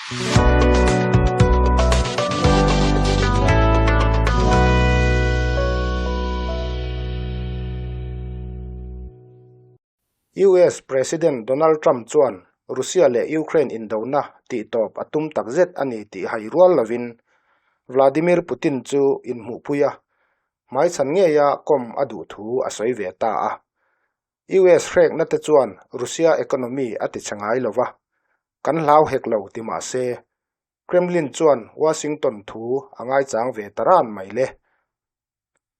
US President Donald Trump chuan Russia leh Ukraine indona tihtawp a tum takzet a ni tih hai rual lovin Vladimir Putin chu inhmuhpui a, hmaichhan ngeia kawm a duh thu a sawi ve ta a. US hrekna te chuan Russia economy a tichhe ngai lo va, kan hlau hek lo ti mah se, Kremlin chuan Washington thu a ngaichang ve ta ran mai le.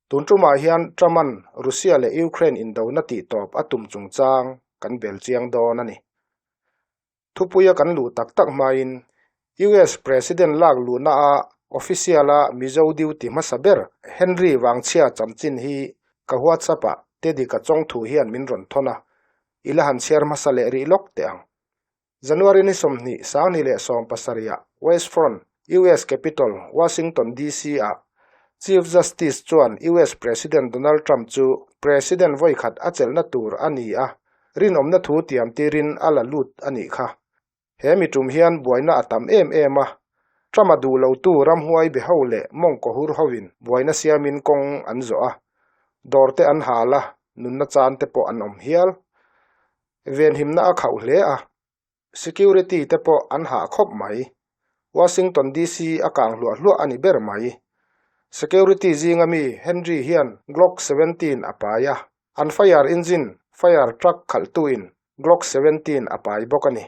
Tun tumah hian Trump-a'n Russia leh Ukraine indona tihtawp a tum chungchang kan bel chiang dawn a ni. Thupuia kan luh tak tak hmain US President lak luhna a official a Mizo duty hmasa ber Henry Vangchhia chanchin hi ka WhatsApp ah Teddy ka chawngthu hian min rawn thawn a, i la han chhiar hmasa leh rih lawk teh ang. January ni 20 2017 ah West Front, US Capitol, Washington DC ah Chief Justice chuan US President Donald Trump chu President vawikhat a chelhna tur a ni a, rinawmna thu tiam tirin a la lut a nih kha. He mi tum hian buaina a tam em em a, Trump-a duh lotu ramhuai be ho leh mawngkaw hur hovin buaina siamin kawng an zawh a, dawr te an hal a, nunna chan te pawh an awm hial. Venhimna a khauh hle a, security te pawh an hah khawp mai. Washington DC a kang hluah hluah a ni ber mai. Security zinga mi Henry hian Glock 17 a pai a, an fire engine, fire truck khalhtuin Glock 17 a pai bawk a ni.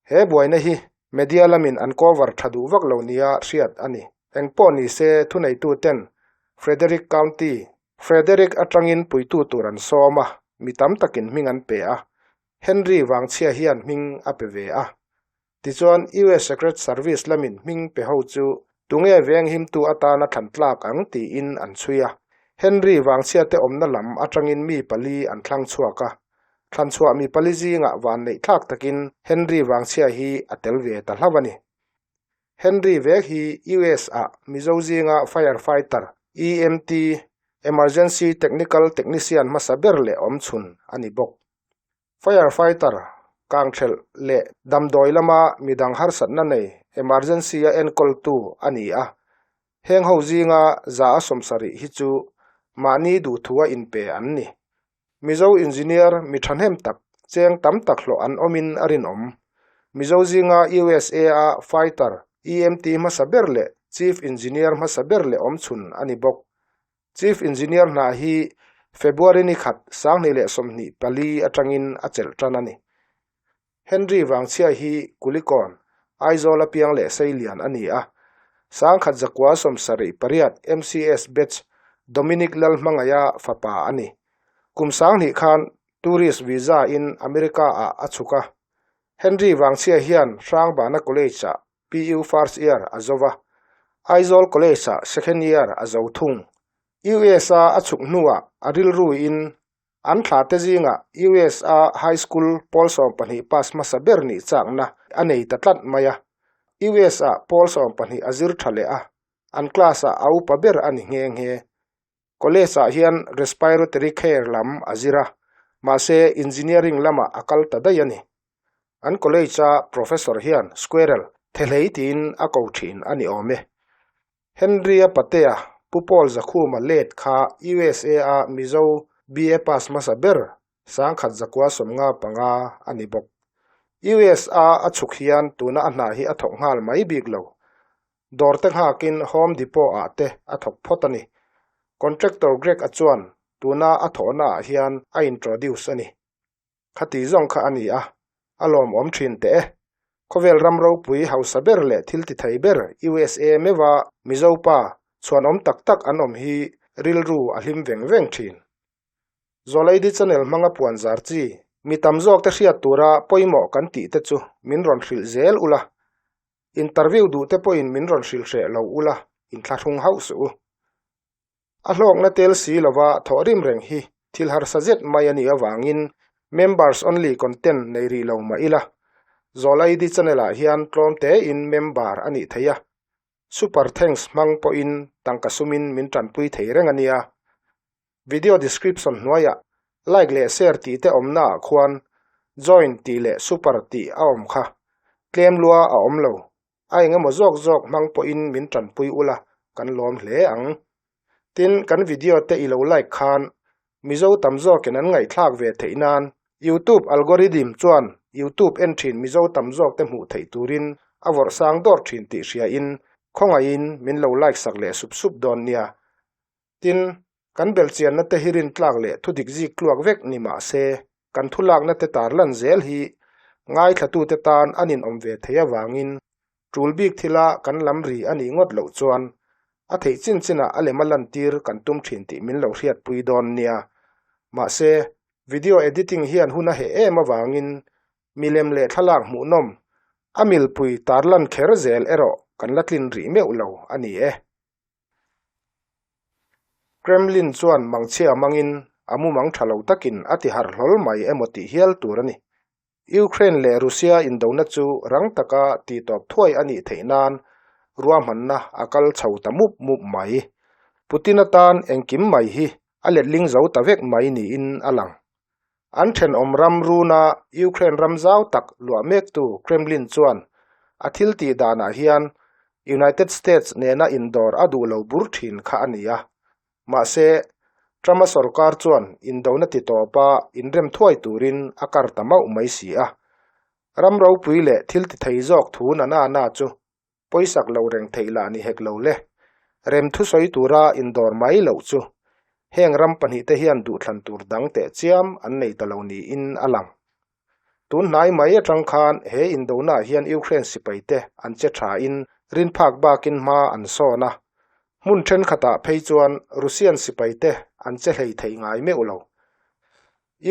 He buaina hi media lamin an cover tha duh vak lo nia hriat a ni. Engpawh ni se thuneituten Frederick County, Frederick atangin puitu tur an sawm a, mi tam takin hming an pe a, Henry Vangchhia hian hming a pe ve a. Tichuan US Secret Service lamin hming pe ho chu tunge venghimtu atana thlan tlak ang tiin an chhui a. Henry Vangchhia te awmna lam atangin mi pali an thlang chhuak a. Thlan chhuah mi pali zingah vanneih thlak takin Henry Vangchhia hi a tel ve ta hlauh a ni. Henry vek hi US ah Mizo zinga Fire Fighter, EMT, Emergency Technical Technician hmasa ber leh awmchhun a ni bawk. Fire fighter, kangthelh leh damdawi lama midang harsatna nei emergency a enkawltu a ni a. Heng ho zinga 170 hi chu mahni duhthua inpe an ni. Mizo engineer mi thahnem tak, cheng tam tak hlawh an awmin a rinawm. Mizo zinga USA a fighter, EMT hmasa ber leh Chief Engineer hmasa ber leh awmchhun a ni bawk. Chief Engineer hna hi February ni khat 2024 atangin a chelh tan a ni. Henry Vangchhia hi Kulikawn, Aizawl a piang leh Seilian a ni a. 1978 MCS batch Dominic Lalhmangaia fapa a ni. Kum 2000 khan Tourist Visa in America ah a chhuk a. Henry Vangchhia hian Hrangbana College ah PU first year a zo va, Aizawl College-ah second year a zo thung. US-a a chhuk hnuah a rilruin an thlate zingah US-a high school pawl 12 pass hmasa ber nih chakna a nei ta tlat mai a. US-ah pawl 12 a zir tha leh a, an class-ah a upa ber a ni nghe nghe. College-ah hian respiratory care lam a zir a, mahse engineering lamah a kal ta daih a ni. An college-a professor hian Squirrel thehlei tiin a ko thin a ni awm e. Henry-a patea Pu Paul Zakhuma let kha USA-a Mizo BA pass hmasa ber 1955 a ni bawk. USA a chhuk hian tuna a hna hi a thawk nghal mai bik lo. Dawr te nghakin Home Depot-ah te a thawk phawt a ni. Contractor Greg-a chuan tuna a thawhnaah hian a introduce a ni. Khati zawng kha a ni a, a lawmawm thin teh e. Khawvel ram ropui hausa ber leh thil ti thei ber USA meuha Mizo pa chhuanawm tak tak an awm hi rilru a hlim veng veng thin. Zawlaidi channel hmanga puan zar chi mi tam zawk te hriat tura pawimawh kan tih te chu min rawn hrilh zel ula. Interview duh te pawhin min rawn hrilh hreh lo ula, inthlahrung hauh suh u. A hlawkna tel si lova thawhrim reng hi thil harsa zet mai a nih avangin members only content nei rih lo mah ila, Zawlaidi channel ah hian tlawm tein member a nih theih a, super thanks hmang pawhin tangka sumin min tanpui thei reng a nia. Video description hnuaiah like leh share tih te awmna ah khuan join tih leh super tih a awm kha tlem lua a awm lo. A engemaw zawk zawk hmang pawhin min tanpui ula kan lawm hle ang. Tin, kan video te i lo like khan Mizo tam zawkin an ngaihthlak ve theih nan YouTube algorithm chuan YouTube en thin Mizo tam zawk te hmuh theih turin a vawrh sang dawr thin tih hriain khawngaihin min lo like sak leh sup sup dawn nia. Tin, kan belhchianna te hi rintlak leh thudik zik tluak vek ni mah se, kan thulakna te tarlan zel hi ngaithlatute tan an inawm ve thei avangin tul bik thila kan lam ri a nih ngawt loh chuan a theih chin chinah a lem a lantir kan tum thin tih min lo hriatpui dawn nia. Mahse, video editing hian hun a heh em avangin milem leh thlalak hmuhnawm a milpui tarlan kher zel erawh kan la tlin rih meuh lo a ni e. Kremlin chuan mangchhia hmangin a mumang tha lo takin a ti harh hlawl mai emaw tih hial tur a ni. Ukraine leh Russia indona chu rang taka tihtawp thuai a nih theih nan ruahmanna a kal chho ta mup mup mai. Putin atan engkim mai hi a letling zo ta vek mai niin a lang. An thenawm ram runa Ukraine ram zau tak luah mektu Kremlin chuan a thil tih danah hian United States nena indawr a duh lo bur thin kha a ni a. Mahse, Trump-a sorkar chuan indona ti tawpa inrem thuai turin a kar ta mauh mai si a. Ram ropui leh thil ti thei zawk thu na na na chu Pawisak lo reng theih lah ni hek lo le. Rem thusawi tura indawr mai loh chu heng ram pahnihte hian duhthlan tur dang teh chiam an nei ta lo niin a lang. Tun hnai mai atang khan he indonaah hian Ukraine sipaite an che thain rinphak bakin hma an sawn a. Hmun thenkhatah phei chuan Russian sipaite an che hlei thei ngai meuh lo.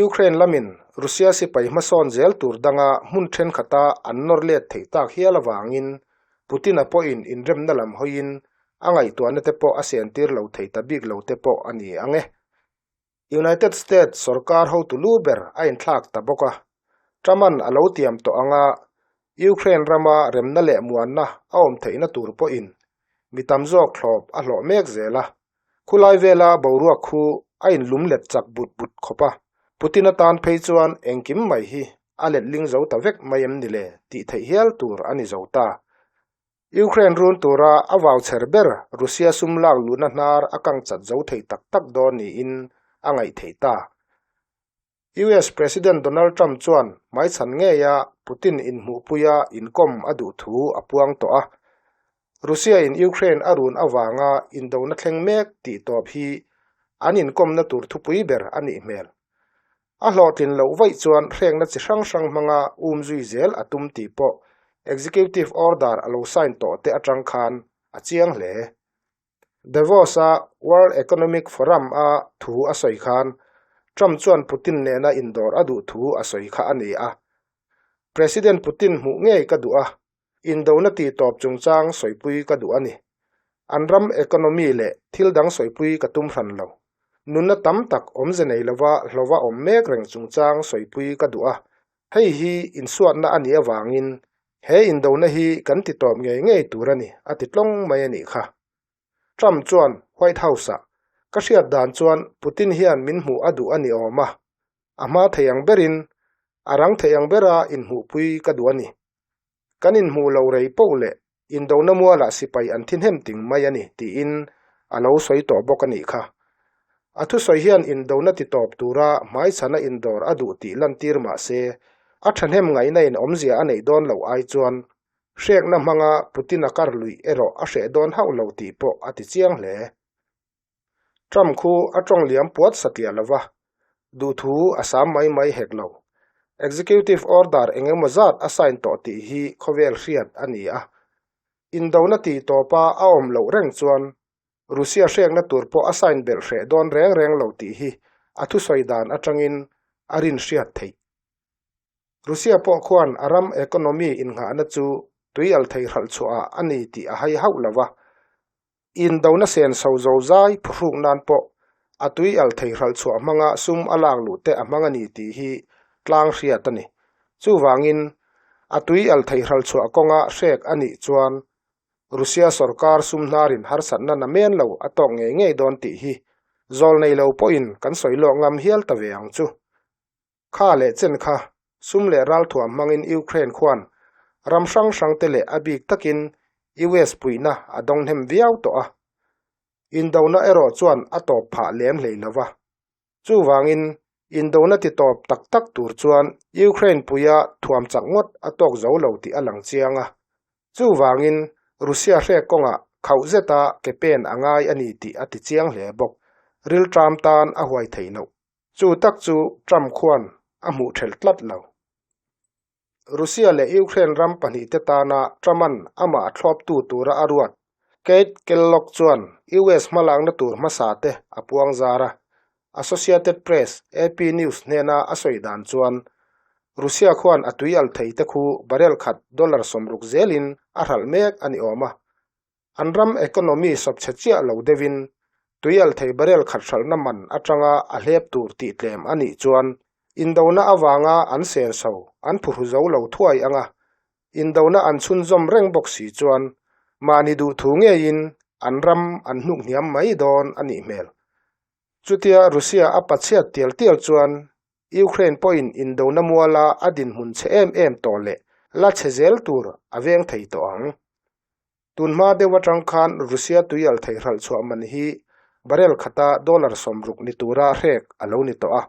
Ukraine lamin Russia sipai hmasawn zel tur danga hmun thenkhat-a an nawr let theih tak hial avangin Putin-a pawhin inremna lam hawiin a ngaihtuahna te pawh a sentir lo thei ta bik lo te pawh a ni ang e. United States sorkar hotu lu ber a inthlak ta bawk a, Trump-a'n a lo tiam tawh anga Ukraine rama remna leh muanna a awm theihna tur pawhin mi tam zawk thlawp a hlawh mek zel a. Khulai vela boruak khu a inlum let chak but but khawp a, Putin atan phei chuan engkim mai hi a letling zo ta vek mai em ni le tih theih hial tur a ni zo ta. Ukraine run tura a vau chher ber Russia sum lak luhna hnar a kang chat zo thei tak tak dawn niin a ngaih theih ta. US President Donald Trump chuan hmaichhan ngeia Putin inhmuhpuia inkawm a duh thu a puang tawh a. Russia-in Ukraine a run avanga indona thleng mek tih tawp hi an inkawmna tur thupui ber a nih hmel. A hlawhtlin loh vaih chuan hrengna chi hrang hrang hmanga um zui zel a tum tih pawh Executive Order a lo sign tawh te atang khan a chiang hle. Davos-a World Economic Forum-a thu a sawi khan Trump chuan Putin nena indawr a duh thu a sawi kha a ni a. President Putin hmuh ngei ka duh a, indona tihtawp chungchang sawipui ka duh a ni. An ram economy leh thil dang sawipui ka tum hran lo. Nunna tam tak awmze nei lova hlova awm mek reng chungchang sawipui ka duh a, hei hi insuatna a nih avangin He indona hi kan ti tawp ngei ngei tur a ni, a ti tlawng mai a nih kha. Trump chuan White House-ah, Ka hriat dan chuan Putin hian min hmuh a duh a ni awm a, a hma thei ang berin, a rang thei ang bera inhmuhpui ka duh a ni. Kan inhmuh lo rei poh leh indona mualah sipai an thi hnem ting mai a ni, tiin a lo sawi tawh bawk a nih kha. A thusawi hian indona ti tawp tura hmaichhana indawr a duh tih lantir mah se, a thahnem ngaihna in awmzia a neih dawn loh ai chuan hrekna hmanga Putin-a kar luih erawh a hreh dawn hauh lo tih pawh a ti chiang hle. Trump khu a tawng liam puat satliah lo va, duhthu a sam mai mai hek lo. Executive order eng emaw zat a sign tawh tih hi khawvel hriat a ni a. Indona tih tawpa a awm loh reng chuan Russia hrekna tur pawh a sign belh hreh dawn reng reng lo tih hi a thusawi dan atangin a rin hriat theih. Russia pawh khuan a ram economy innghahna chu tui al thei hralh chhuahah a ni tih a hai hauh lo va. Indona senso zozai phuhruk nan pawh a tui al thei hralh chhuah hmanga sum a lak luh te a hmang a ni tih hi tlang hriat a ni. Chuvangin, a tui al thei hralh chhuah kawnga hrek a nih chuan Russia sorkar sum hnarin harsatna na men lo a tawk ngei ngei dawn tih hi zawl nei lo pawhin kan sawi lawk ngam hial ta ve ang chu. Kha leh chen kha sum leh ralthuam hmangin Ukraine khuan ram hrang hrangte leh a bik takin US puihna a dawng hnem viau tawh a. Indona erawh chuan a tawp phah lem hlei lo va. Chuvangin, indona ti tawp tak tak tur chuan Ukraine puia thuam chak ngawt a tawk zo lo tih a lang chiang a. Chuvangin, Russia hrek kawngah khauh zeta ke pen a ngai a ni tih a ti chiang hle bawk. Rilṭam tan a huai theih loh. Chu tak chu Trump khuan a hmuh ṭhelh tlat lo. Russia leh Ukraine ram pahnihte tana Trump-a'n amah a thlawptu tura a ruat Keith Kellogg chuan US hmalakna tur hmasa te a puang zar a. Associated Press, AP News, hnena a sawi dan chuan Russia khuan a tui al thei te khu barrel khat dollar 60 zelin a hralh mek a ni awm a. An ram economy sawp chhe chiah lo deuhin tuialthei barrel khat hralhna man atanga a hlep tur tih tlem a nih chuan indona avanga an senso an phuhru zo lo thuai ang a, indona an chhunzawm reng bawk si chuan mahni duhthu ngeiin an ram an hnuk hniam mai dawn a nih hmel. Chutia Russia a pachhiat tial tial chuan Ukraine pawhin indona muala a dinhmun chhe em em tawh leh la chhe zel tur a veng thei tawh ang. Tun hma deuh atang khan Russia tuial thei hralh chhuah man hi barrel khata dollar 60 ni tura hrek a lo ni tawh a.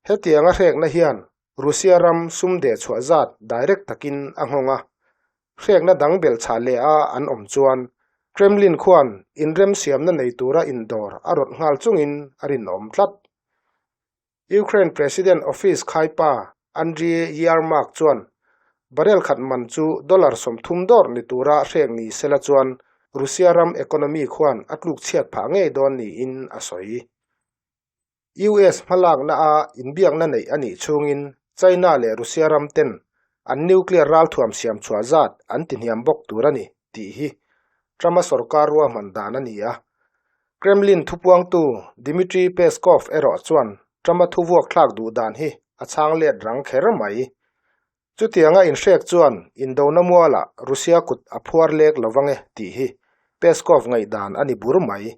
Hetianga hrekna hian Russia ram sum deh chhuah zat direct takin a nghawng a. Hrekna dang belh chhah leh a an awm chuan Kremlin khuan inremsiamna nei tura indawr a rawt nghal chungin a rinawm tlat. Ukraine President Office khaipa Andriy Yermak chuan barrel khat man chu dollar 30 dawr ni tura hrek ni sela chuan Russia ram economy khuan a tluk chhiat phah ngei dawn niin a sawi. US hmalakna a inbiakna neih a nih chhungin China leh Russia ram ten an nuclear ralthuam siam chhuah zat an tihniam bawk tur a ni tih hi Trump-a sorkar ruahman dan a ni a. Kremlin thupuangtu Dmitry Peskov erawh chuan Trump-a thuvuak thlak duh dan hi a chhang let rang kher mai. Chutianga inhrek chuan indona mualah Russia kut a phuar lek lo vang e tih hi Peskov ngaihdan a ni bur mai.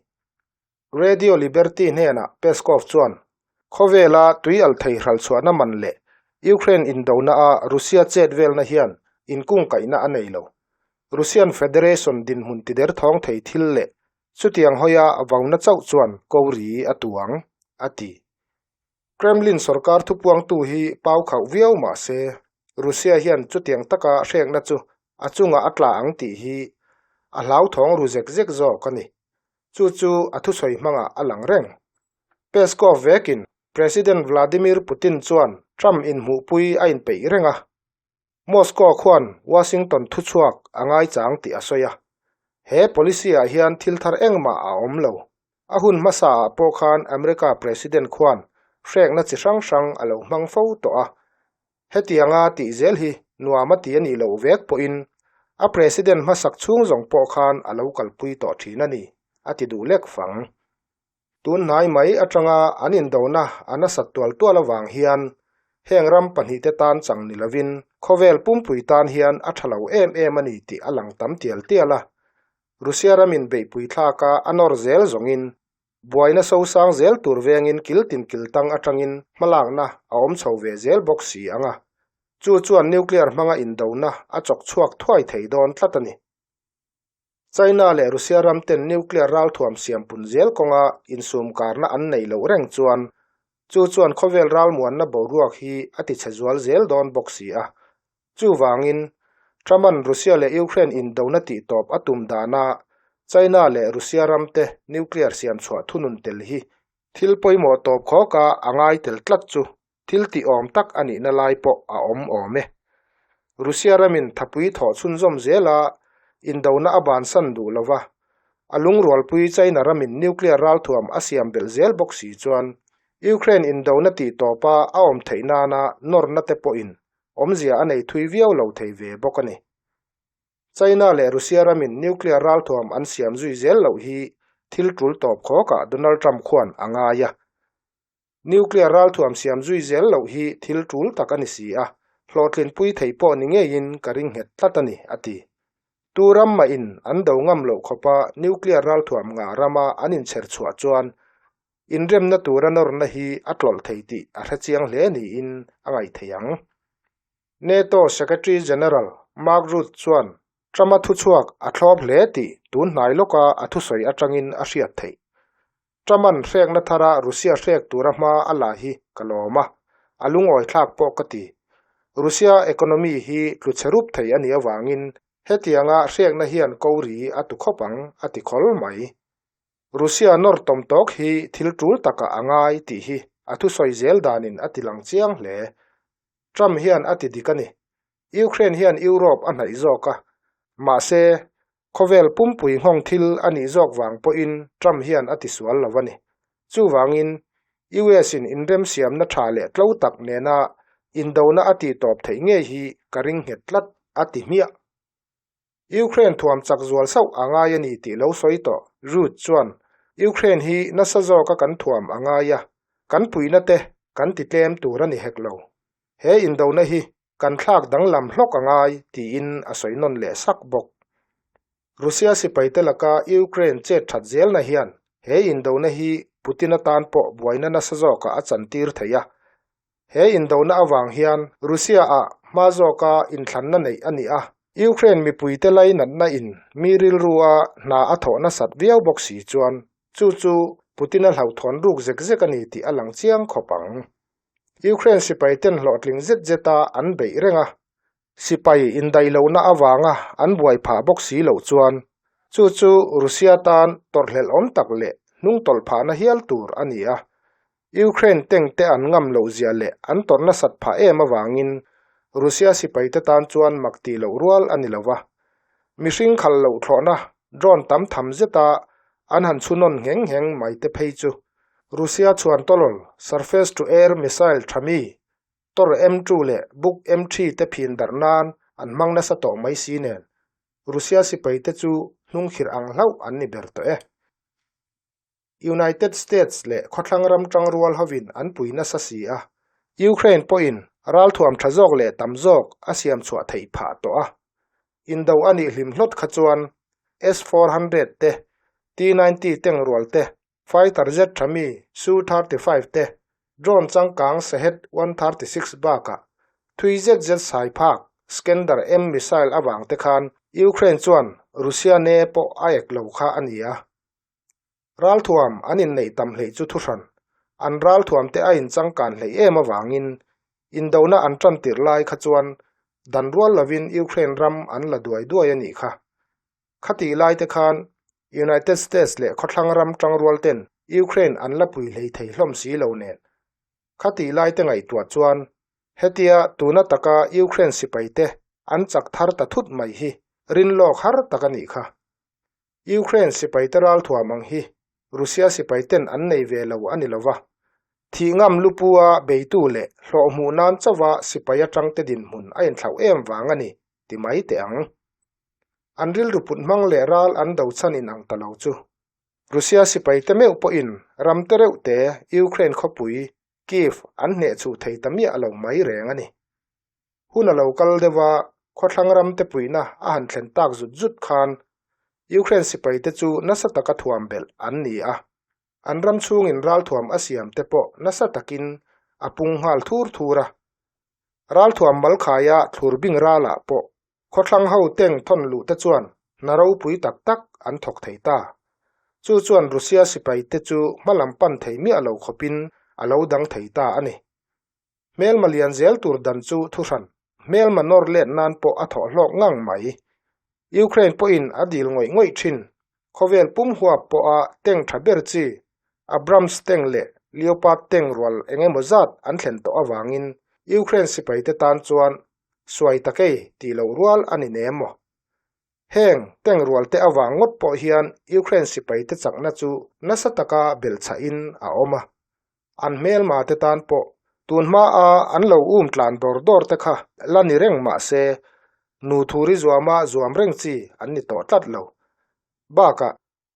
Radio Liberty hnenah Peskov chuan khawvela tui al thei hralchhuahna man leh Ukraine indona-a Russia chet velna hian inkungkaihna a nei lo. Russian Federation dinhmun tider thawng thei thil leh chutiang hawia vauna chauh chuan ko ri a tuang, a ti. Kremlin sorkar thupuangtu hi pau khauh viau mah se, Russia hian chutiang taka hrekna chu a chungah a tla ang tih hi a hlauthawng ru zek zek zawk a ni. Chu chu a thusawi hmangah a lang reng. Peskov vekin President Vladimir Putin chuan Trump inhmuhpui a inpeih reng a. Moscow khuan Washington thuchhuak a ngaichang tih a sawi a. He policy-ah hian thil thar engmah a awm lo. A hun hmasaah pawh khan America President khuan hrekna chi hrang hrang a lo hmang fo tawh a. Hetianga tih zel hi nuam a ti a nih loh vek pawhin a President hmasak chhung zawng pawh khan a lo kalpui tawh thin a ni, a ti duh lek fang. Tun hnai mai atanga an indona a nasat tual tual avang hian heng ram pahnihte tan chang ni lovin khawvel pumpui tan hian a tha lo em em a ni tih a lang tam tial tial a. Russia ramin beihpui thlaka a nawr zel zawngin buaina sosang zel tur vengin kiltin kiltang atangin hmalakna a awm chho ve zel bawk si ang a. Chu chuan nuclear hmanga indona a chawk chhuak thuai thei dawn tlat a ni. China leh Russia ram ten nuclear ralthuam siam pun zel kawnga insumkarna an neih loh reng chuan chu chuan khawvel ralmuanna boruak hi a tichhe zual zel dawn bawk si a. Chuvangin, Trump-a'n Russia leh Ukraine indona tihtawp a tum dana China leh Russia ram te nuclear siam chhuah thunun tel hi thil pawimawh tawp khawka a ngai tel tlat chu thil tihawm tak a nihna lai pawh a awm awm e. Russia ramin thapui thawh chhunzawm zela indona a bansan duh lova, a lungrualpui China ramin nuclear ralthuam a siam belh zel bawk si chuan Ukraine indona tihtawpa a awm theih nana nawrna te pawhin awmzia a nei thui viau lo thei ve bawk a ni. China leh Russia ramin nuclear ralthuam an siam zui zel loh hi thil tul tawp khawkah Donald Trump khuan a ngai a. Nuclear ralthuam siam zui zel loh hi thil tul tak a ni si a, hlawhtlinpui thei pawh ni ngeiin ka ring nghet tlat a ni, a ti. Tu ram mahin an do ngam loh khawpa nuclear ralthuam ngah rama an inchher chhuah chuan inremna tura nawrna hi a tlawlh thei tih a hre chiang hle niin a ngaih theih ang. NATO Secretary General. Mark Rutte chuan Trump-a thuchhuak a thlawp hle tih tun hnai lawka a thusawi atangin a hriat theih. Trump-a'n hrekna thara Russia hrek tura hma a la hi ka lawm a, a lungawi thlak pawh ka ti. Russia economy hi tlu chhe rup thei a nih avangin hetianga hrekna hian ko ri a tu khawp ang a ti khawl mai. Russia nawr tawm tawk hi thil tul takah a ngai tih hi a thusawi zel danin a ti lang chiang hle. Trump hian a ti dik a ni. Ukraine hian Europe a hnaih zawk a, mahse, khawvel pumpui nghawng thil a nih zawk vang pawhin Trump hian a tisual lo a ni. Chuvangin, US-in inremsiamna tha leh tlo tak nena indona a tihtawp theih ngei hi ka ring nghet tlat, a ti hmiah. Ukraine thuam chak zual sauh a ngai a ni tih lo sawi tawh. Ruth chuan, Ukraine hi nasa zawka kan thuam a ngai a, kan puihna te kan ti tlem tur a ni hek lo. He indona hi kan thlak danglam hlawk a ngai, tiin a sawi nawn leh sak bawk. Russia sipaite laka Ukraine chet that zelna hian he indona hi Putin atan pawh buaina nasa zawkah a chantir thei a, He indona avang hian Russia-ah hma zawka inthlanna neih a ni a, Ukraine mipuite lainatna in mi rilrua hna a thawh nasat viau bawk si chuan chu chu Putin-a hlauhthawn ruk zek zek a ni tih a lang chiang khawp ang. Ukraine sipaiten hlawhtling zet zeta an beih reng a, sipai indaih lohna avanga an buai phah bawk si loh chuan chu chu Russia tan tawrhhlelhawm tak leh hnungtawlh phahna hial tur a ni a. Ukraine tank te an ngam loh zia leh an tawrh nasat phah em avangin Russia sipaite tan chuan mak tih loh rual a ni lo va. Mihring khalh loh thlawhna drone tam tham zeta an han chhunawn ngheng ngheng mai te phei chu Russia chhuan tawlawl surface-to-air missile tha mi Tor M2 leh Buk M3 te phin darh nan an hmang nasa tawh mai si nen, Russia sipai te chu hnungkhirh ang hlauh an ni ber tawh e. United States leh khawthlang ram tangrual hovin an pui nasa si a, Ukraine pawhin ralthuam tha zawk leh tam zawk a siam chhuah theih phah tawh a. Indo a nih hlim hlawt kha chuan S-400 te, T-90 tank rual te, Fighter jet tha mi Su 35 te, drone changkang Shahed 136 bakah thui zet zet sai phak Iskander M missile avang te khan Ukraine chuan Russia ne pawh a ek lo kha a ni a. Ralthuam an inneih tam hleih chu thuhran, an ralthuam te a inchangkan hleih em avangin indona an tan tirh lai kha chuan dan rual lovin Ukraine ram an la duai duai a nih kha. Khatih lai te khan United States leh khawthlang ram tangrual ten Ukraine an la pui hlei thei hlawm si lo nen. Khatih lai te ngaihtuah chuan hetia tuna taka Ukraine sipai te an chak thar ta thut mai hi rinlawk har tak a nih kha. Ukraine sipai te ralthuam ang hi Russia sipai ten an nei ve lo a ni lo va. Thih ngam lupua beitu leh hlawh hmuh nan chauha sipai atang te dinhmun a inthlauh em vang a ni ti mai teh ang. An rilru put hmang leh ral an do chhan in ang ta lo chu. Russia sipai te meuh pawhin ram te reuh te Ukraine khawpui Kyiv an hneh chhuh thei ta miah lo mai reng a ni. Hun a lo kal deuh a, khawthlang ram te puihna a han thlen tak zut zut khan Ukraine sipai te chu nasa taka thuam belh an ni a. An ram chhungin ralthuam a siam te pawh nasa takin a pung nghal thur thur a. Ralthuam malkhaia thlur bing ralah pawh Khawthlang ho teng thawn luh te chuan hna ropui tak tak an thawk thei ta. Chu chuan Russia sipai te chu hmalam pan thei miah lo khawpin a lo dang thei ta a ni. Hmelma lian zel tur dan chu thuhran, hmelma nawr let nan pawh a thawh hlawk ngang mai. Ukraine pawhin a dil ngawih ngawih thin. Khawvel pum huap pawha tank tha ber chi Abrams tank leh Leopard tank rual eng emaw zat an thlen tawh avangin Ukraine sipaite tan chuan Suai takei tih loh rual a ni nem maw? Heng tank rualte avang ngawt pawh hian Ukraine sipaite chakna chu nasa taka belhchhahin a awm a. An hmelma te tan pawh tun hmaa an lo um tlan dawr dawr te kha la ni reng mah se, nu thuri zuama zuam reng chi an ni tawh tlat lo. Bakah,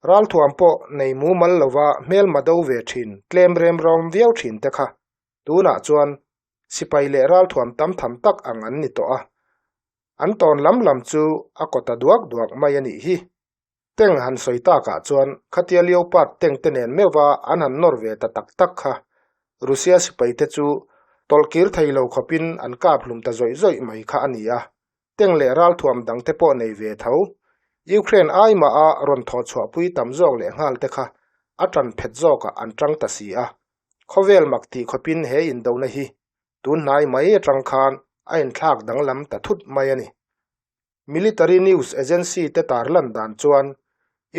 ralthuam pawh nei mumal lova hmelma do ve thin tlem rem rawm viau thin te kha tunah chuan sipai leh ralthuam tam tham tak ang an ni tawh a, an tawn lam lam chu a kaw ta duak duak mai a nih hi. Teng han sawi takah chuan khatia Leopard tank te nen meuha an han nawr ve ta tak tak kha Russia sipai te chu tawlhkir thei lo khawpin an kap hlum ta zawih zawih mai kha a ni a. Tank leh ralthuam dangte pawh nei ve tho. Ukraine ai mah a rawn thawhchhuahpui tam zawk leh nghal te kha a tan phet zawkah an tang ta si a. Khawvel mak tih khawpin he indona hi tun hnai mai atang khan a inthlak danglam ta thut mai a ni. Military news agency te tarlan dan chuan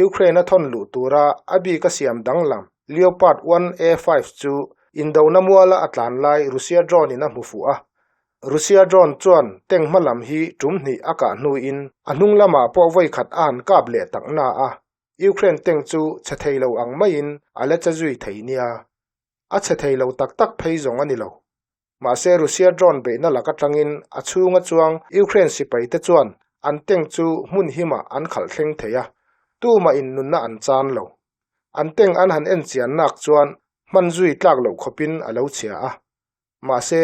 Ukraine a thawn luh tura a bik a siam danglam Leopard 1A5 chu indona muala a tlan lai Russia drone in a hmu fuh a. Russia drone chuan tank hma lam hi tum hnih a kah hnuin a hnung lamah pawh vawi khat a han kap leh tak na a, Ukraine tank chu chhe thei lo ang maiin a la che zui thei nia. A chhe thei lo tak tak phei zawng a ni lo. Mahse Russia drone beihna lak atangin a chhunga chuang Ukraine sipaite chuan an tank chu hmun himah an khalh thleng thei a, tumah in nunna an chan lo. An tank an han en chian nak chuan hman zui tlak loh khawpin a lo chhia a. Mahse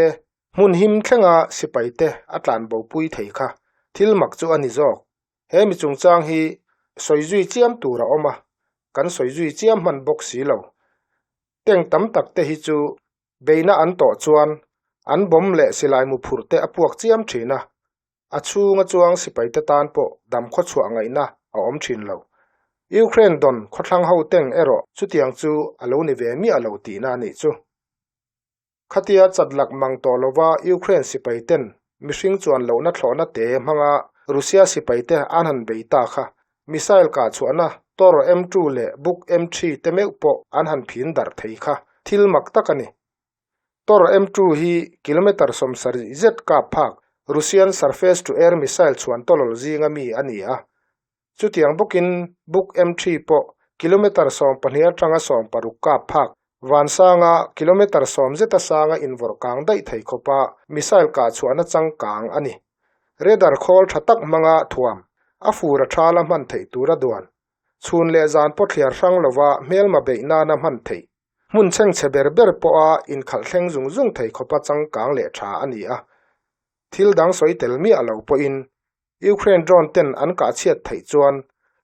hmun him thlenga sipaite a tlanbopui thei kha thil mak chu a ni zawk. He mi chungchang hi sawi zui chiam tur a awm a, kan sawi zui chiam hman bawk si lo. Tank tam tak te hi chu Beihna an tawh chuan an bomb leh silai mu phurh te a puak chiam thin a, a chhunga chuang sipaite tan pawh dam khawchhuah ngaihna a awm thin lo. Ukraine dawn khawthlang ho teng erawh chutiang chu a lo ni ve miah lo tihna a nih chu. Khatia chatlak mang tawh lova Ukraine sipaiten mihring chuan lohna thlawhna te hmanga Russia sipaite an han bei ta kha Missile kah chhuahna Tor M2 leh Buk M3 te meuh pawh an han phin darh thei kha thil mak tak a ni. Tor M2 hi kilometre 70 zet kap phak Russian surface-to-air missile chhuan tawlawl zinga mi a ni a. Chutiang bawkin Buk M3 pawh kilometre 12 atanga 16 kap phak vansanga kilometre 10 zeta sanga invawrh kang daih thei khawpa missile kah chhuahna changkang a ni. Radar khawl tha tak hmanga thuam, a fur a thala hman theih tur a duan. Chhun leh zan pawh thliar hrang lova hmelma beih nana hman theih. Hmun chhengchhe ber ber pawha inkhalh thleng zung zung thei khawpa changkang leh tha a ni a. Thil dang sawi tel miah lo pawhin Ukraine drone ten an kah chhiat theih chuan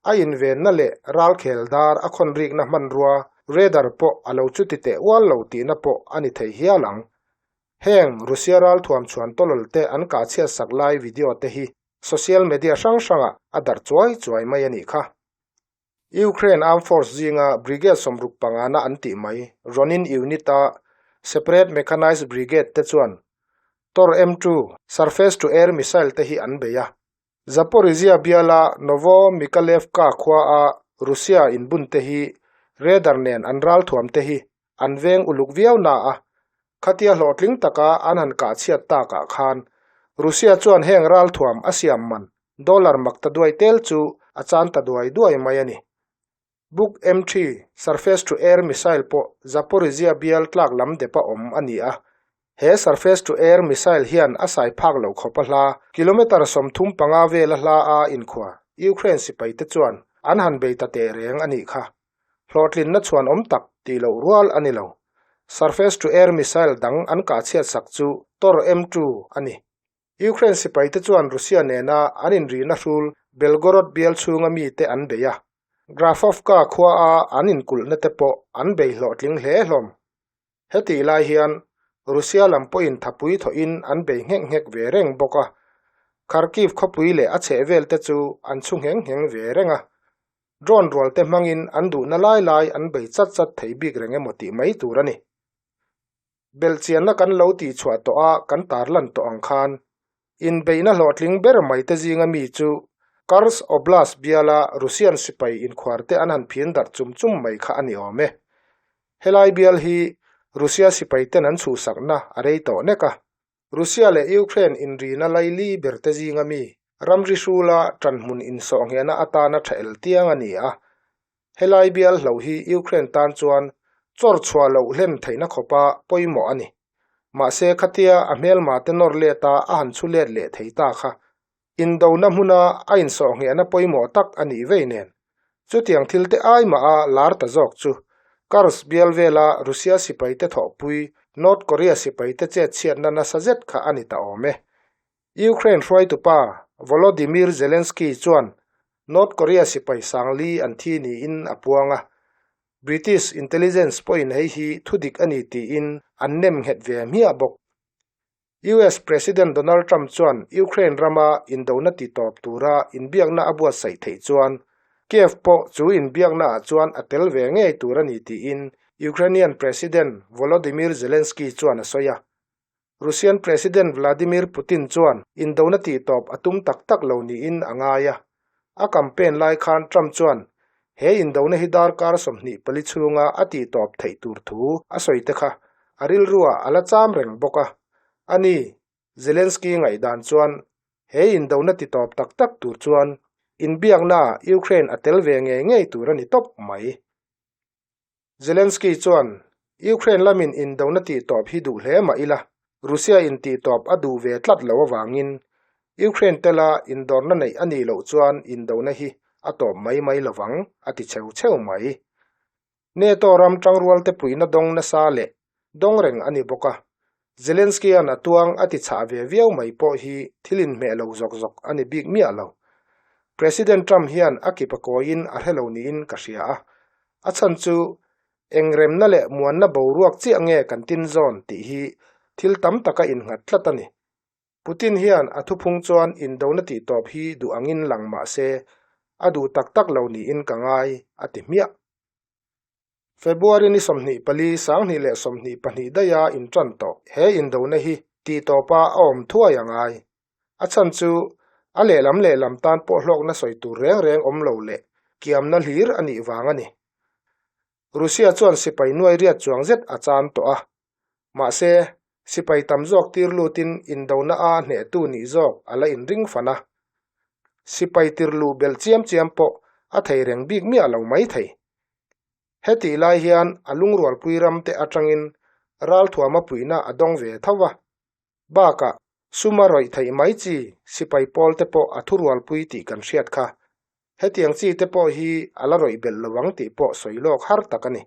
a invenna leh ralkhel dar a khawn rikna hmanrua radar pawh a lo chuti teh ual lo tihna pawh a ni thei hial ang. Heng Russia ralthuam chhuan tawlawl te an kah chhiat sak lai video te hi social media hrang hrangah a darh chuai chuai mai a nih kha. Ukraine Armed Force zinga Brigade 65 na an tih mai Ronin Unit a Separate Mechanized Brigade te chuan Tor M2 surface-to-air missile te hi an bei a. Zaporizhzhia biala Novomikhailevka khua a Russia inbun te hi radar nen an ralthuam te hi an veng uluk viau na a, khatia hlawhtling taka an han kah chhiat takah khan Russia chuan heng ralthuam a siam man dollar mak ta duai tel chu a chan ta duai duai mai a ni. Buk M3 surface-to-air missile pawh Zaporizhzhia bial tlak lam depa awm a ni a, he surface-to-air missile hian a sai phak loh khawp a hla kilometre 35 vela hla a inkhuar Ukraine sipaite chuan an han bei ta teh reng a nih kha. Hlawhtlinna chhuan awm tak tih loh rual a ni lo. Surface-to-air missile dang an kah chhiat sak chu Tor M2 a ni. Ukraine sipaite chuan Russia nena an inrihna hrul Belgorod bial chhunga mite an bei a, Grafovka khuaa an inkulhna te pawh an bei hlawhtling hle hlawm. Hetih lai hian Russia lam pawhin thapui thawhin an bei nghek nghek ve reng bawk a, Kharkiv khawpui leh a chhehvel te chu an chhu ngheng ngheng ve reng a. Drone rual te hmangin an duhna lai lai an bei chat chat thei bik reng emaw tih mai tur a ni. Belhchianna kan lo tihchhuah tawh a kan tarlan tawh ang khan inbeihna hlawhtling ber mai te zinga mi chu Kursk Oblast biala Russian sipai inkhuarte an han phin darh chum chum mai kha a ni awm e. Helai bial hi Russia sipai ten an chhuhsakna a rei tawh nek a. Russia leh Ukraine inrina laili ber te zinga mi ramri hrula ṭanhmun insawhnghehna atana ṭha el tiang a ni a. Helai bial hlo hi Ukraine tan chuan chawr chhuah loh hlen theihna khawpa pawimawh a ni. Mahse khatia a hmelma te nawr let a a han chhu let leh thei ta kha indona hmuna a insawhnghehna pawimawh tak a nih vei nen. Chutiang thil te ai mah a lar ta zawk chu Kursk bial vela Russia sipai te thawhpui North Korea sipai te chet chhiatna nasa zet kha a ni ta awm e. Ukraine hruaitupa Volodymyr Zelensky chuan North Korea sipai sangli an thi niin a puang a, British intelligence pawhin hei hi thudik a ni tiin an nem nghet ve hmiah bawk. US President Donald Trump chuan Ukraine rama indona titawp tura inbiakna a buatsaih theih chuan Kiev pawh chu inbiaknaah chuan a tel ve ngei tur a ni tiin Ukrainian President Volodymyr Zelensky chuan a sawi a. Russian President Vladimir Putin chuan indona tihtawp a tum tak tak lo niin a ngai a. A campaign lai khan Trump chuan he indona hi darkar 24 chhunga a tihtawp theih tur thu a sawi te kha a rilruah a la cham reng bawk a. A ni, Zelensky ngaihdan chuan he indona titawp tak tak tur chuan inbiaknaah Ukraine a tel ve ngei ngei tur a ni tawp mai. Zelensky chuan, Ukraine lamin indona tihtawp hi duh hle mah ila, Russia in tihtawp a duh ve tlat lo avangin Ukraine tela indawrna neih a nih loh chuan indona hi a tawp mai mai lovang, a ti cheu cheu mai. NATO ram tangrualte puihna dawng nasa leh dawng reng a ni bawk a, Zelensky-a'n a tuang a ti chhah ve viau mai pawh hi thil inhmeh lo zawk zawk a ni bik miah lo. President Trump hian a kip a kawiin a hre lo niin ka hria a, a chhan chu eng remna leh muanna boruak chiah nge kan tin zawn tih hi thil tam taka innghat tlat a ni. Putin hian a thuphung chuan indona tihtawp hi duh angin lang mah se a duh tak tak lo niin ka ngai, a ti hmiah. February ni 24, 2022 daiha inṭan tawh he indona hi tihtawpa a awm thuai a ngai. A chhan chu a lehlam lehlam tan pawh hlawkna sawi tur reng reng awm lo leh kiamna hlir a nih vang a ni. Russia chuan sipai nuai riat chuang zet a chan tawh a. Mahse, sipai tam zawk tir lutin indona a hnehtu nih zawk a la inring fan a. Sipai tir luh belh chiam chiam pawh a thei reng bik miah lo mai thei. Hetih lai hian a lungrualpui ramte atangin ralthuama puihna a dawng ve tho va. Bakah, suma rawih theih mai chi sipai pawl te pawh a thurualpui tih kan hriat kha. Hetiang chi te pawh hi a la rawih belh lo ang tih pawh sawi lawk har tak a ni.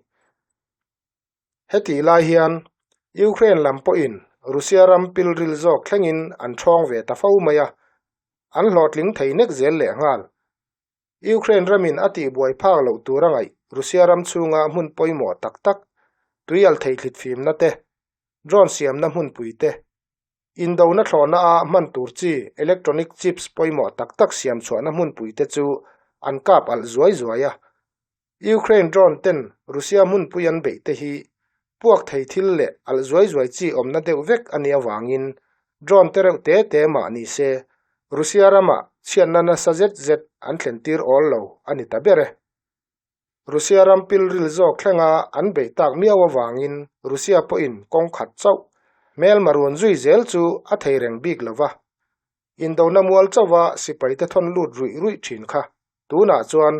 Hetih lai hian Ukraine lam pawhin Russia ram pilril zawk thlengin an ṭhawng ve ta fo mai a, an hlawhtling thei nek zel lehnghal. Ukraine ramin a tihbuai phak loh tur a ngaih Russia ram chhunga hmun pawimawh tak tak, tuial theihthlit fimna te, drone siamna hmunpui te, indona thlawhna a hman tur chi electronic chips pawimawh tak tak siam chhuahna hmunpui te chu an kap alh zuai zuai a. Ukraine drone ten Russia hmunpui an beih te hi puak thei thil leh alh zuai zuai chi awmna deuh vek a nih avangin drone te reuh te te mah ni se Russia ramah chhiatna nasa zet zet an thlen tir awl lo a ni ta ber e. Russia ram pilril zawk thlenga an beih tak miau avangin Russia pawhin kawng khat chauh hmelma run zui zel chu a thei reng bik lo va. Indona mual chauha sipaite thawn lut ruih ruih thin kha tunah chuan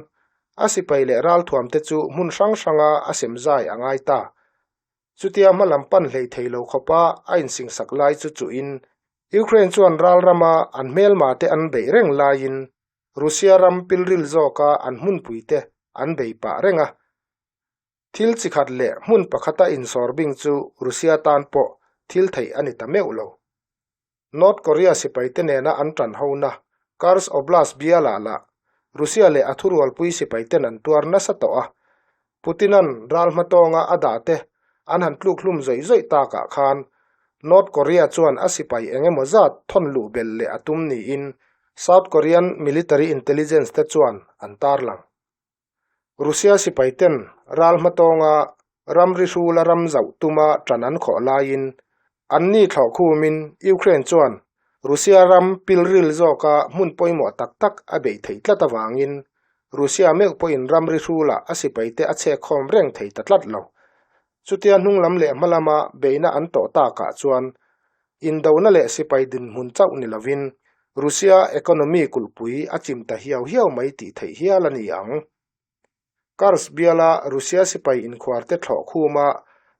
a sipai leh ralthuamte chu hmun hrang hranga a sem zai a ngai ta. Chutia hmalam pan hlei thei lo khawpa a insingsak lai chu chuhin Ukraine chuan ral rama an hmelmate an beih reng laiin Russia ram pilril zawka an hmunpuite an bei pah reng a. Thil chi khat leh hmun pakhata insawr bing chu Russia tan pawh thil theih a ni ta meuh lo. North Korea sipaite nena an tan hona Kursk Oblast bialah lah Russia leh a thurualpui sipaiten an tuar nasa tawh a, Putin-a'n ral hmatawnga a dahte an han tluk hlum zawih zawih takah khan North Korea chuan a sipai eng emaw zat thawn luh belh leh a tum niin South Korean military intelligence te chuan an tarlang. Russia sipaiten ral hmatawnga ramri hrula ram zauh tuma ṭan an khawh laiin anni thlawh khumin Ukraine chuan Russia ram pilril zawka hmun pawimawh tak tak a beih theih tlat avangin Russia meuh pawhin ramri hrulah a sipaite a chhekkhawm reng thei ta tlat lo. Chutia hnunglam leh hmalama beihna an tawh takah chuan indona leh sipai dinhmun chauh ni lovin Russia economy kulhpui a chim ta hiau hiau mai tih theih hial a ni ang. Kursk biala Russia sipai inkhuarte thlawh khuma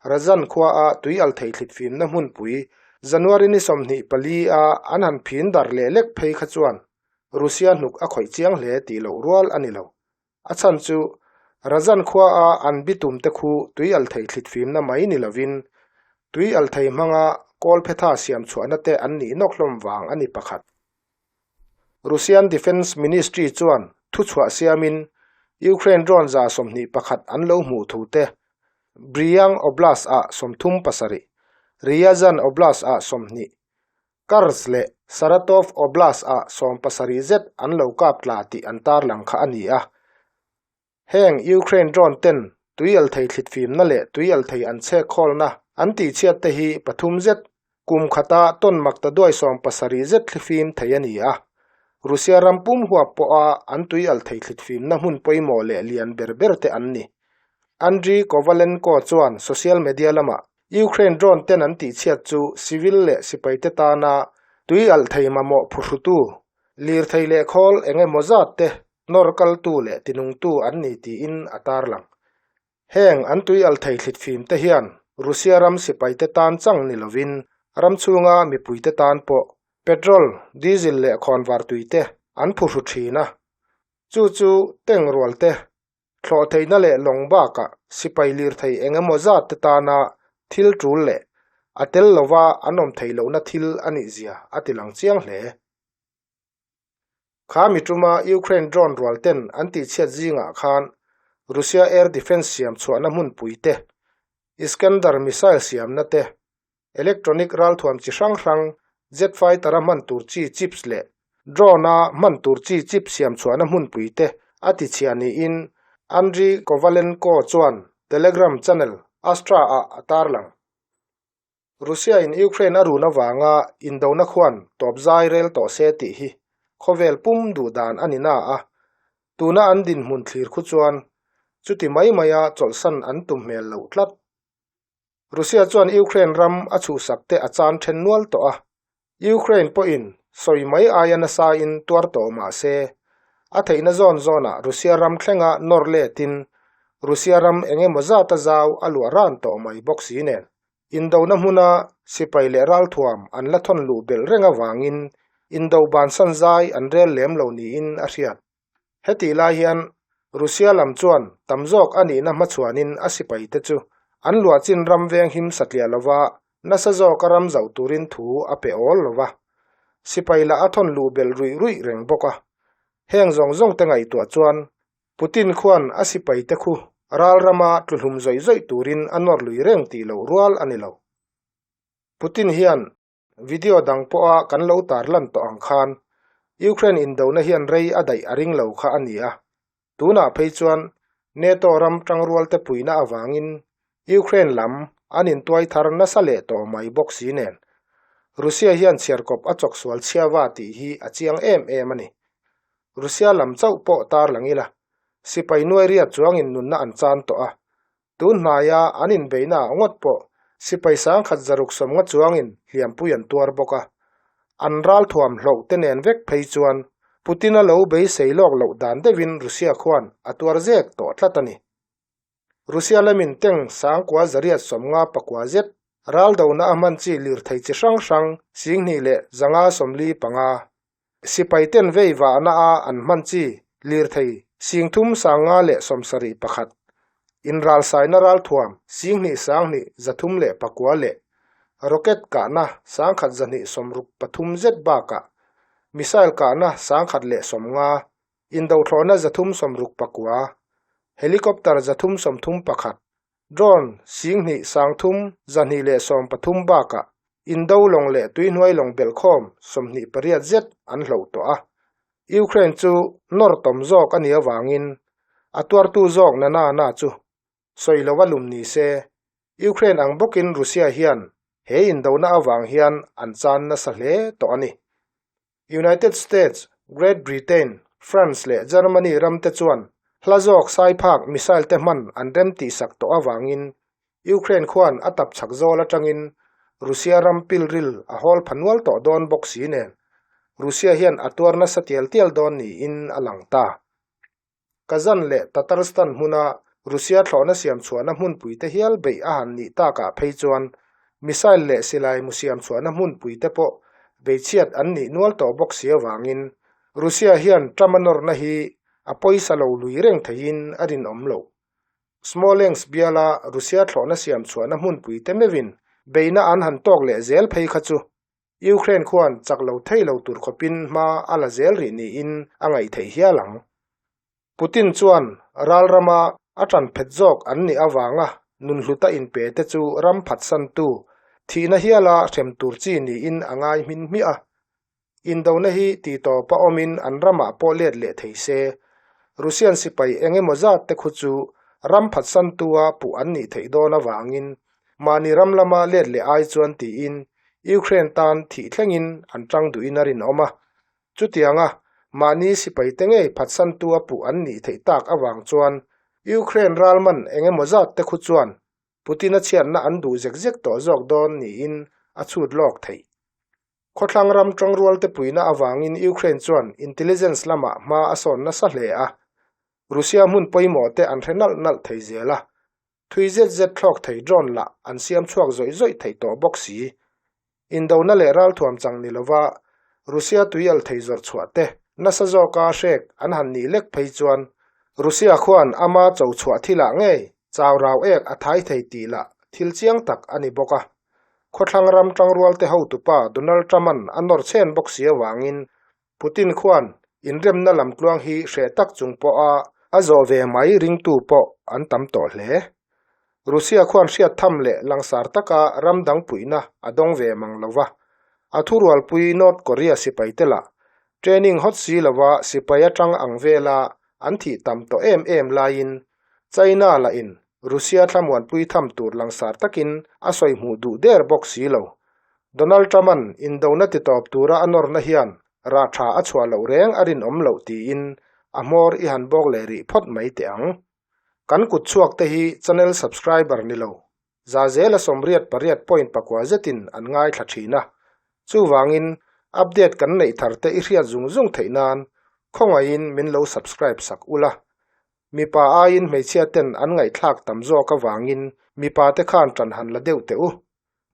Ryazan khuaa tui al thei thlit fimna hmunpui January ni 24 a an han phin dar leh lek phei kha chuan Russia hnuk a khawih chiang hle tih loh rual a ni lo. A chhan chu Ryazan khuaa an bitum te khu tui al thei thlit fimna mai ni lovin tui al thei hmanga kawlphetha siam chhuahna te an nih nawk hlawm vang a ni pakhat. Russian Defence Ministry chuan thuchhuah siamin Ukraine drone 21 an lo hmuh thu te, Bryansk Oblast-ah 37, Ryazan Oblast-ah 20. Kursk leh Saratov Oblast-ah 70 zet an lo kap tla tih an tarlang kha a ni a. Heng Ukraine drone ten tuialthei thlitfimna leh tuialthei an chhek khawlna an tihchhiat te hi pathum zet kum khata tawn makta duai 70 zet thlifim thei a ni a. Russia ram pum huap pawha an tuialthei thlitfimna hmun pawimawh leh lian ber ber te an ni. Andriy Kovalenko chuan social media lamah Ukraine drone ten an tihchhiat chu civil leh sipaite tana tuialthei mamawh phuhrutu, lirthei leh khawl eng emaw zat te nawr kaltu leh tinungtu an ni tiin a tarlang. Heng an tuialthei thlitfim te hian Russia ram sipaite tan chang ni lovin ram chhunga mipuite tan pawh petrol, diesel leh khawnvar tui te an phuhru thin a. Chu chu tank rual te, thlawh theihna leh lawng bakah sipai lirthei eng emaw zat te tana thil tul leh a tel lova an awm theih lohna thil a nih zia a ti lang chiang hle. Kha mi tuma Ukraine drone rual ten an tihchhiat zingah khan Russia air defence siam chhuahna hmunpui te, Iskander missile siamna te, electronic ralthuam chi hrang hrang, jet fighter-a hman tur chi chips leh drone-a hman tur chi chip siam chhuahna hmunpui te a tichhia niin Andriy Kovalenko chuan Telegram channel Astra-ah a tarlang. Russia-in Ukraine a run avanga indona khuan tawp zai rel tawh se tih hi khawvel pum duh dan a ni na a, tuna an dinhmun thlir khu chuan chuti mai maia chawlhsan an tum hmel loh tlat. Russia chuan Ukraine ram a chhuhsak te a chan then nual tawh a, Ukraine pawhin sawi mai aia nasain tuar tawh mah se, a theihna zawn zawnah Russia ram thlenga nawr letin Russia ram eng emaw zata zau a luah ran tawh mai bawk si nen. Indona hmuna sipai leh ralthuam an la thawn luh belh reng avangin indo bansan zai an rel lem lo niin a hriat. Hetih lai hian Russia lam chuan tam zawk a nihna hmachhuanin a sipaite chu an luahchin ram veng him satliah lova nasa zawka ram zauh turin thu a pe awl lo va. Sipai lah a thawn luh belh ruih ruih reng bawk a. Heng zawng zawng te ngaihtuah chuan Putin khuan a sipaite khu ral rama tluhlum zawih zawih turin a nawr lui reng tih loh rual a ni lo. Putin hian Video dang pawha kan lo tarlan tawh ang khan Ukraine indona hian rei a daih a ring lo kha a ni a. Tunah phei chuan NATO ram tangrualte puihna avangin Ukraine lam an intuai thar nasa leh tawh mai bawk si nen Russia hian chhiarkawp a chawksual chhiava tih hi a chiang em em a ni. Russia lam chauh pawh tarlang ila sipai nuai riat chuangin nunna an chan tawh a, Tun hnaia an inbeihna ah ngawt pawh sipai sangkhat zaruk sawmnga chuangin hliampui an tuar bawk a. An ralthuam hloh te nen vek phei chuan Putin-a lo beisei lawk loh dan deuhin Russia khuan a tuar zek tawh tlat a ni. Russia lamin tank sangkua zariat 50 pakua zet raldona a hman chi lirthei chi hrang hrang 25 leh 145, Sipai ten vei vahna a an hman chi lirthei 30 571, inralsaina ralthuam 2 2 309 leh rocket kahna 1263 zet bakah missile kahna 150, indothlawhna 369, helicopter 331, Drone 2 3 213 bakah indo lawng leh tuihnuai lawng belhkhawm 28 zet an hloh tawh a. Ukraine chu nawr tawm zawk a nih avangin a tuartu zawk na na na chu sawi lova lum ni se. Ukraine ang bawkin Russia hian he indona avang hian an chan nasa hle tawh a ni. United States, Great Britain, France leh Germany ramte chuan hla zawk saiphak missile te hman an rem tihsak tawh avangin Ukraine khuan a tap chhak zawl atangin Russia ram pilril a hawl pha nual tawh dawn bawk si nen Russia hian a tuar nasa tial tial dawn niin a lang ta. Kazan leh Tatarstan hmuna Russia thlawhna siam chhuahna hmunpuite hial beih a han nih takah phei chuan missile leh silai mu siam chhuahna hmunpuite pawh beichhiat an nih nual tawh bawk si avangin Russia hian Trump a nawrna hi a pawisa lo lui reng theiin a rinawm loh. Smolensk biala Russia thlawhna siam chhuahna hmunpuite meuhin beihna an han tawk leh zel phei kha chu Ukraine khuan chak lo thei lo tur khawpin hma a la zel rih niin a ngaih theih hial ang. Putin chuan ral rama a tan phet zawk an nih avanga nunhluta inpe te chu ram phatsantu Thihna hiala hrem tur chi niin a ngai hmin hmiah a. Indona hi tihtawpa awmin an ramah pawh let leh thei se. Russian sipai eng emaw zat te khu chu ram phatsantua puh an nih theih dawn avangin mahni ram lama let leh ai chuan tiin Ukraine tan thih thlengin an tang duhin a rinawm a. Chutianga mahni sipaite ngei phatsantua puh an nih theih tak avang chuan Ukraine ralman eng emaw zat te khu chuan Putin-a chhiatna an duh zek zek tawh zawk dawn niin a chhut lawk theih. Khawthlang ram tawngrualte puihna avangin Ukraine chuan intelligence lamah hma a sawn nasa hle a, Russia hmun pawimawh te an hre nalh nalh thei zel a, thui zet zet thlawk thei drone lah an siam chhuak zawih zawih theih tawh bawk si. Indona leh ralthuam chang ni lova Russia tui al thei zawrh chhuah te nasa zawka hrek an han nih lek phei chuan Russia khuan ama cho chhuah thilah ngei chau rau ek a thai thei tih lah thil chiang tak a ni bawk a. Khawthlang ram tangrualte hotupa Donald Trump-a'n a nawr chhen bawk si avangin Putin khuan inremna lamtluang hi hreh tak chung pawha a zawh ve mai ringtu pawh an tam tawh hle. Russia khuan hriat tham leh langsar taka ram dang puihna a dawng ve mang lo va, a thurualpui North Korea sipaite lah training hawt si lova sipai atang ang vela an thih tam tawh em em laiin China lahin Russia thlamuanpui tham tur langsar takin a sawi hmuh duh der bawk si lo. Donald Trump-a'n indona titawp tura a nawrna hian rah tha a chhuah loh reng a rinawm loh tiin a hmawr i han bawk leh rih phawt mai teh ang. Kan kut chhuak te hi channel subscriber ni lo, za zela 88 point pakua zetin an ngaithla thin a. Chuvangin update kan neih thar te i hriat zung zung theih nan khawngaihin min lo subscribe sak ula. Mipa aiin hmeichhia ten an ngaihthlak tam zawk avangin mipa te khan ṭan han la deuh teh u.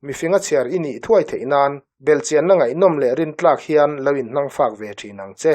Mifing a chhiar i nih thuai theih nan belhchianna ngaihnawm leh rintlak hian lo inhnangfak ve thin ang che.